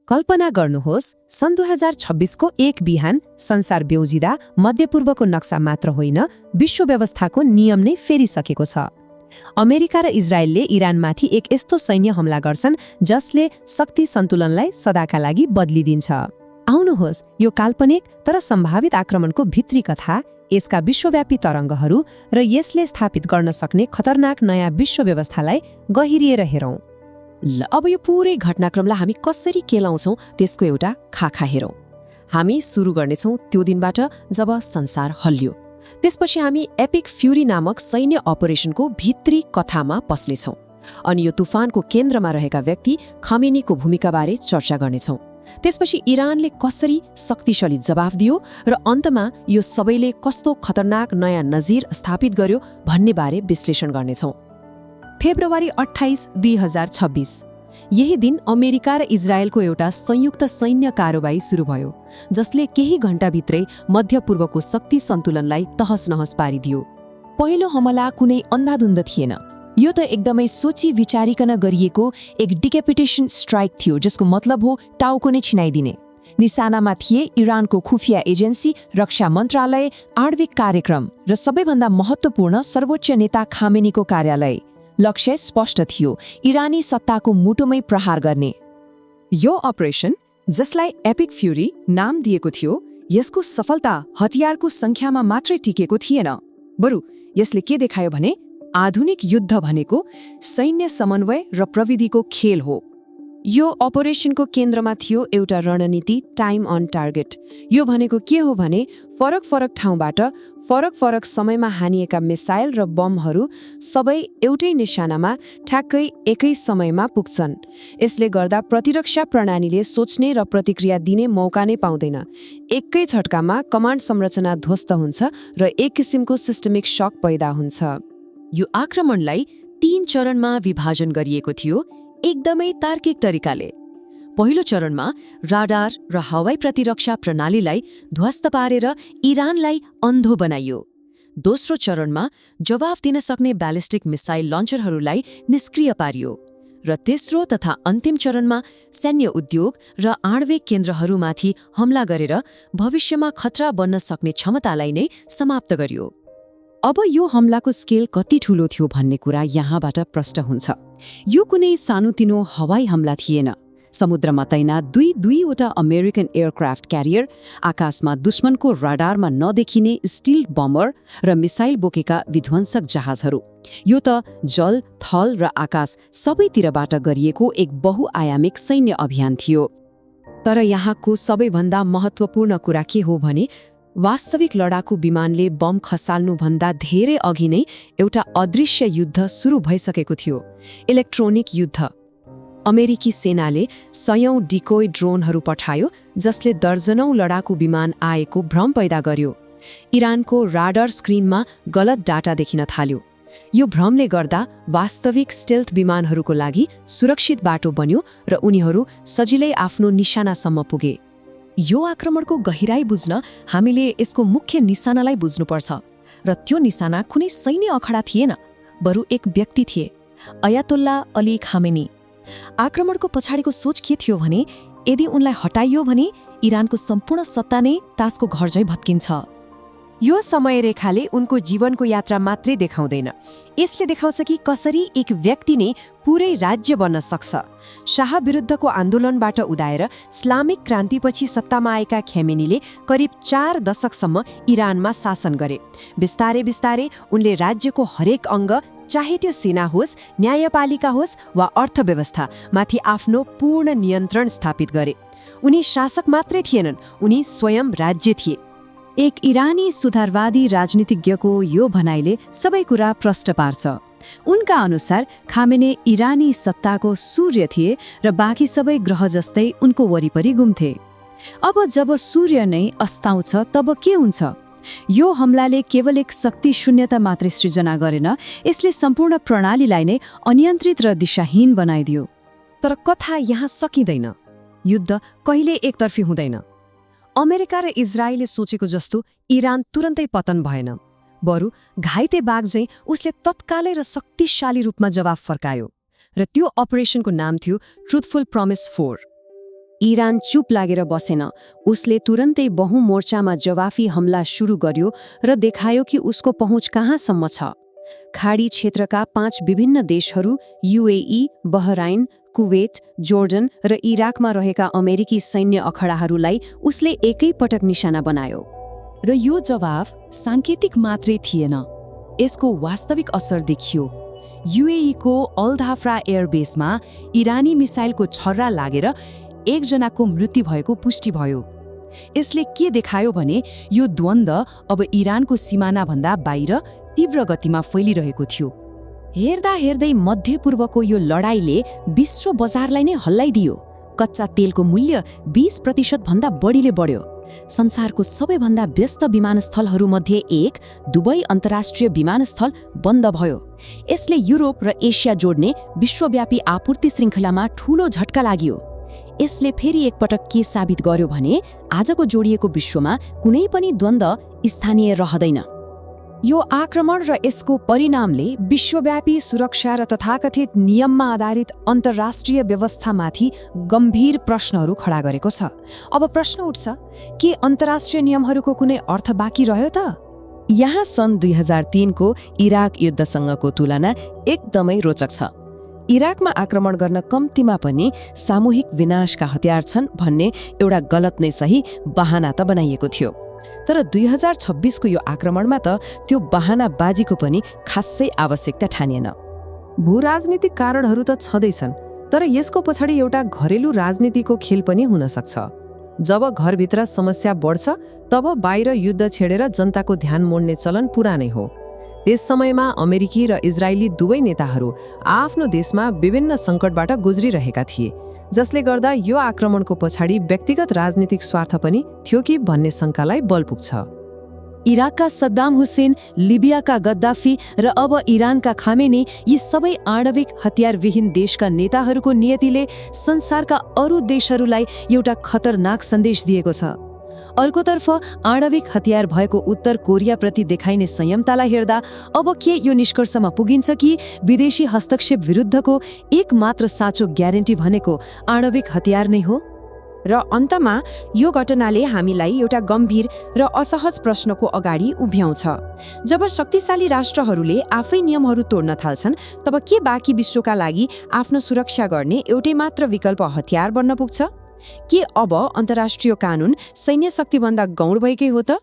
कल्पना गर्नुहोस् सन् 2026को एक बिहान संसार बेउजिँदा मध्यपूर्वको नक्सा मात्र होइन विश्व व्यवस्थाको नियम नै फेरिसकेको छ। अमेरिका र इजरायलले इरानमाथि एक यस्तो सैन्य हमला गर्छन् जसले शक्ति सन्तुलनलाई सदाका लागि बदलिदिन्छ। आउनुहोस् यो काल्पनिक तर सम्भावित आक्रमणको भित्री कथा, यसका विश्वव्यापी तरङ्गहरू र यसले स्थापित गर्न सक्ने खतरनाक नयाँ विश्व व्यवस्थालाई गहिरिएर हेरौँ। अब यो पूरै घटनाक्रमलाई हामी कसरी केलाउँछौँ त्यसको एउटा खाखा हेरौँ। हामी सुरु गर्नेछौँ त्यो दिनबाट जब संसार हल्लियो। त्यसपछि हामी एपिक फ्युरी नामक सैन्य अपरेसनको भित्री कथामा पस्नेछौँ अनि यो तुफानको केन्द्रमा रहेका व्यक्ति खमेनीको भूमिकाबारे चर्चा गर्नेछौँ। त्यसपछि इरानले कसरी शक्तिशाली जवाफ दियो र अन्तमा यो सबैले कस्तो खतरनाक नयाँ नजिर स्थापित गर्यो भन्ने बारे विश्लेषण गर्नेछौँ। फेब्रुअरी 28, 2026 यही दिन अमेरिका र इजरायलको एउटा संयुक्त सैन्य कारबाही सुरु भयो जसले केही घण्टाभित्रै मध्यपूर्वको शक्ति सन्तुलनलाई तहसनहस पारिदियो। पहिलो हमला कुनै अन्धाधुन्द थिएन, यो त एकदमै सोची विचारिकन गरिएको एक डिकेपिटेसन स्ट्राइक थियो जसको मतलब हो टाउको नै छिनाइदिने। निशानामा थिए इरानको खुफिया एजेन्सी, रक्षा मन्त्रालय, आणविक कार्यक्रम र सबैभन्दा महत्त्वपूर्ण सर्वोच्च नेता खामेनीको कार्यालय। लक्ष्य स्पष्ट थियो, इरानी सत्ताको मुटुमै प्रहार गर्ने। यो अपरेसन जसलाई एपिक फ्युरी नाम दिएको थियो, यसको सफलता हतियारको संख्यामा मात्रै टिकेको थिएन, बरु यसले के देखायो भने आधुनिक युद्ध भनेको सैन्य समन्वय र प्रविधिको खेल हो। यो अपरेसनको केन्द्रमा थियो एउटा रणनीति टाइम अन टार्गेट। यो भनेको के हो भने फरक फरक ठाउँबाट फरक फरक समयमा हानिएका मिसाइल र बमहरू सबै एउटै निशानामा ठ्याक्कै एकै समयमा पुग्छन्। यसले गर्दा प्रतिरक्षा प्रणालीले सोच्ने र प्रतिक्रिया दिने मौका नै पाउँदैन। एकै झट्कामा कमान्ड संरचना ध्वस्त हुन्छ र एक किसिमको सिस्टमिक शक पैदा हुन्छ। यो आक्रमणलाई 3 चरणमा विभाजन गरिएको थियो, एकदमै तार्किक तरिकाले। पहिलो चरणमा राडार र हवाई प्रतिरक्षा प्रणालीलाई ध्वस्त पारेर इरानलाई अन्धो बनाइयो। दोस्रो चरणमा जवाफ दिन सक्ने ब्यालिस्टिक मिसाइल लन्चरहरूलाई निष्क्रिय पारियो र तेस्रो तथा अन्तिम चरणमा सैन्य उद्योग र आणविक केन्द्रहरूमाथि हमला गरेर भविष्यमा खतरा बन्न सक्ने क्षमतालाई नै समाप्त गरियो। अब यो हमलाको स्केल कति ठूलो थियो भन्ने कुरा यहाँबाट प्रष्ट हुन्छ। यो कुनै सानोतिनो हवाई हमला थिएन। समुद्रमा तैनात दुईवटा अमेरिकन एयरक्राफ्ट क्यारियर, आकाशमा दुश्मनको राडारमा नदेखिने स्टिल बमर र मिसाइल बोकेका विध्वंसक जहाजहरू। यो त जल, थल र आकाश सबैतिरबाट गरिएको एक बहुआयामिक सैन्य अभियान थियो। तर यहाँको सबैभन्दा महत्त्वपूर्ण कुरा के हो भने वास्तविक लडाकु विमानले बम खसाल्नुभन्दा धेरै अघि नै एउटा अदृश्य युद्ध सुरु भइसकेको थियो, इलेक्ट्रोनिक युद्ध। अमेरिकी सेनाले 100औं डिकोय ड्रोनहरू पठायो जसले दर्जनौं लडाकु विमान आएको भ्रम पैदा गर्यो। इरानको राडार स्क्रिनमा गलत डाटा देखिन थाल्यो। यो भ्रमले गर्दा वास्तविक स्टेल्थ विमानहरूको लागि सुरक्षित बाटो बन्यो र उनीहरू सजिलै आफ्नो निशानासम्म पुगे। यो आक्रमणको गहिराई बुझ्न हामीले यसको मुख्य निशानालाई बुझ्नुपर्छ, र त्यो निशाना कुनै सैन्य अखडा थिएन, बरु एक व्यक्ति थिए, अयातोल्ला अली खामेनी। आक्रमणको पछाडिको सोच के थियो भने यदि उनलाई हटाइयो भने इरानको सम्पूर्ण सत्ता नै तासको घर झैं भत्किन्छ। यो समय रेखाले उनको जीवनको यात्रा मात्रै देखाउँदैन, यसले देखाउँछ कि कसरी एक व्यक्ति नै पुरै राज्य बन्न सक्छ। शाह विरुद्धको आन्दोलनबाट उदाएर इस्लामिक क्रान्तिपछि सत्तामा आएका खेमेनीले करिब 4 दशकसम्म इरानमा शासन गरे। बिस्तारै बिस्तारै उनले राज्यको हरेक अङ्ग, चाहे त्यो सेना होस्, न्यायपालिका होस् वा अर्थव्यवस्था माथि आफ्नो पूर्ण नियन्त्रण स्थापित गरे। उनी शासक मात्रै थिएनन्, उनी स्वयं राज्य थिए। एक इरानी सुधारवादी राजनीतिज्ञको यो भनाइले सबै कुरा प्रष्ट पार्छ। उनका अनुसार खामेनी इरानी सत्ताको सूर्य थिए र बाँकी सबै ग्रह जस्तै उनको वरिपरि घुम्थे। अब जब सूर्य नै अस्ताउँछ तब के हुन्छ? यो हमलाले केवल एक शक्ति शून्यता मात्रै सृजना गरेन, यसले सम्पूर्ण प्रणालीलाई नै अनियन्त्रित र दिशाहीन बनाइदियो। तर कथा यहाँ सकिँदैन। युद्ध कहिले एकतर्फी हुँदैन। अमेरिका र इजरायलले सोचेको जस्तो इरान तुरन्तै पतन भएन, बरु घाइते बाघ झैं उसले तत्कालै र शक्तिशाली रूपमा जवाफ फर्कायो, र त्यो अपरेसनको नाम थियो ट्रुथफुल प्रमिस 4। इरान चुप लागेर बसेन। उसले तुरन्तै बहुमोर्चामा जवाफी हमला सुरु गर्यो र देखायो कि उसको पहुँच कहाँसम्म छ। खाडी क्षेत्रका 5 विभिन्न देशहरू युएई, बहराइन, कुवेत, जोर्डन र इराकमा रहेका अमेरिकी सैन्य अखडाहरूलाई उसले एकैपटक निशाना बनायो। र यो जवाफ साङ्केतिक मात्रै थिएन, यसको वास्तविक असर देखियो। युएईको अल-धाफ्रा एयरबेसमा इरानी मिसाइलको छर्रा लागेर एकजनाको मृत्यु भएको पुष्टि भयो। यसले के देखायो भने यो द्वन्द्व अब इरानको सिमानाभन्दा बाहिर तीव्र गतिमा फैलिरहेको थियो। हेर्दा हेर्दै मध्यपूर्वको यो लडाईँले विश्व बजारलाई नै हल्लाइदियो। कच्चा तेलको मूल्य 20% भन्दा बढीले बढ्यो। संसारको सबैभन्दा व्यस्त विमानस्थलहरूमध्ये एक दुबई अन्तर्राष्ट्रिय विमानस्थल बन्द भयो। यसले युरोप र एसिया जोड्ने विश्वव्यापी आपूर्ति श्रृङ्खलामा ठूलो झट्का लाग्यो। यसले फेरि एकपटक के साबित गर्यो भने आजको जोडिएको विश्वमा कुनै पनि द्वन्द्व स्थानीय रहँदैन। यो आक्रमण र यसको परिणामले विश्वव्यापी सुरक्षा र तथाकथित नियममा आधारित अन्तर्राष्ट्रिय व्यवस्थामाथि गम्भीर प्रश्नहरू खडा गरेको छ। अब प्रश्न उठ्छ, के अन्तर्राष्ट्रिय नियमहरूको कुनै अर्थ बाँकी रह्यो त? यहाँ सन् 2003 को इराक युद्धसँगको तुलना एकदमै रोचक छ। इराकमा आक्रमण गर्न कम्तीमा पनि सामूहिक विनाशका हतियार छन् भन्ने एउटा गलत नै सही बहाना त बनाइएको थियो। तर 2026 को यो आक्रमणमा त त्यो बहानाबाजीको पनि खासै आवश्यकता ठानिएन। भूराजनीतिक कारणहरू त छँदैछन्, तर यसको पछाडि एउटा घरेलु राजनीतिको खेल पनि हुन सक्छ। जब घरभित्र समस्या बढ्छ तब बाहिर युद्ध छेडेर जनताको ध्यान मोड्ने चलन पुरानै हो। त्यस समयमा अमेरिकी र इजरायली दुवै नेताहरू आफ्नो देशमा विभिन्न सङ्कटबाट गुज्रिरहेका थिए, जसले गर्दा यो आक्रमणको पछाडि व्यक्तिगत राजनीतिक स्वार्थ पनि थियो कि भन्ने शङ्कालाई बल पुग्छ। इराकका सद्दाम हुसेन, लिबियाका गद्दाफी र अब इरानका खामेनी, यी सबै आणविक हतियारविहीन देशका नेताहरूको नियतिले संसारका अरू देशहरूलाई एउटा खतरनाक सन्देश दिएको छ। अर्कोतर्फ आणविक हतियार भएको उत्तर कोरियाप्रति देखाइने संयमतालाई हेर्दा अब के यो निष्कर्षमा पुगिन्छ कि विदेशी हस्तक्षेप विरुद्धको एकमात्र साँचो ग्यारेन्टी भनेको आणविक हतियार नै हो? र अन्तमा यो घटनाले हामीलाई एउटा गम्भीर र असहज प्रश्नको अगाडि उभ्याउँछ। जब शक्तिशाली राष्ट्रहरूले आफै नियमहरू तोड्न थाल्छन्, तब के बाँकी विश्वका लागि आफ्नो सुरक्षा गर्ने एउटै मात्र विकल्प हतियार बन्न पुग्छ? के अब अन्तर्राष्ट्रिय कानुन सैन्य शक्तिभन्दा गौण भएकै हो त?